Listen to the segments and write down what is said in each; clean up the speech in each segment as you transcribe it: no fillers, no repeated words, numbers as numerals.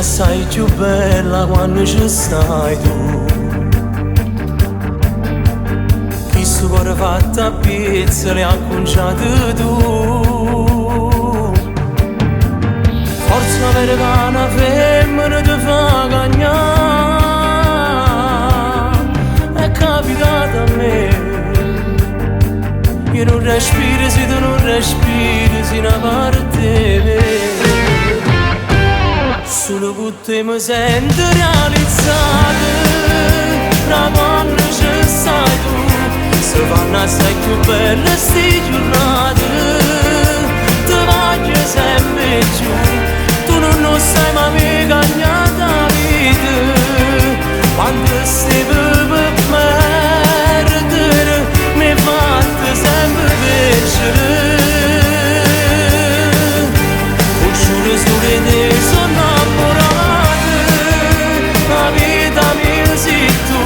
assai più bella quando ci stai tu. Chi su cuore fatta a pizza le ha conciato tu. Forza perché una femmina ti fa cagnare. È capitato a me. Io non respiro se tu non respiri, se una parte me. Solo con te mi sento realizzato, da quando ci sei tu, se fanno assai più belle sti giornate, ti voglio sempre più, tu non lo sai ma mi cagnata la vita, quando sei per perdere, mi fate sempre piacere. Giuro su di te sono innamorato, la vita mia sei tu,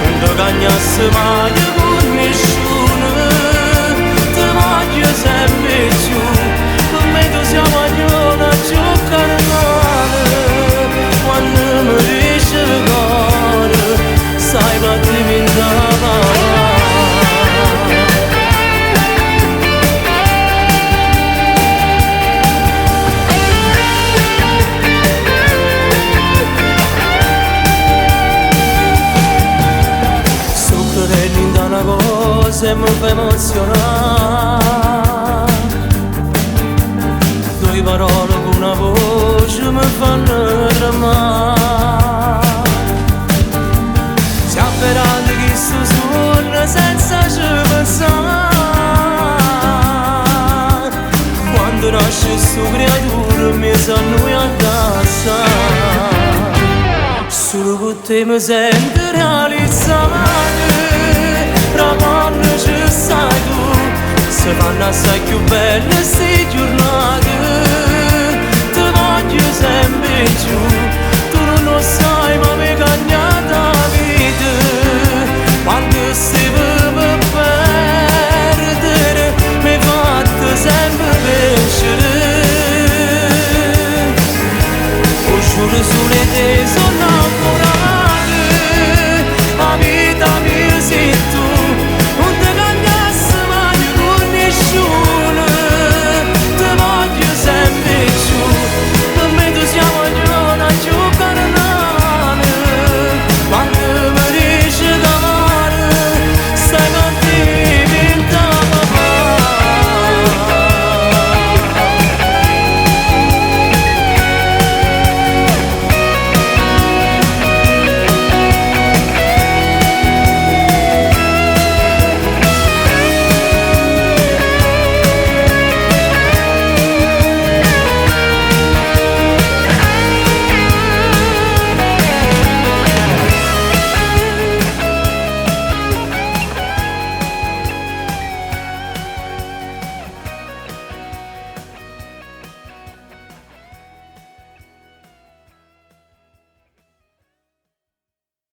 non ti cagnassi mai con nessuno, ti voglio sempre più, per me tu sei guaglione più carnale, quando mi dici il cuore, sai battimi in Una cosa mi fa emozionare, due parole con una voce mi fanno tremare. Si avverando che sto sonno senza ci pensare, quando nasce sto creatura mi sanno a casa. Solo con te mi sento realizzato, da quando ci sei tu, se fanno assai più belle sti giornate.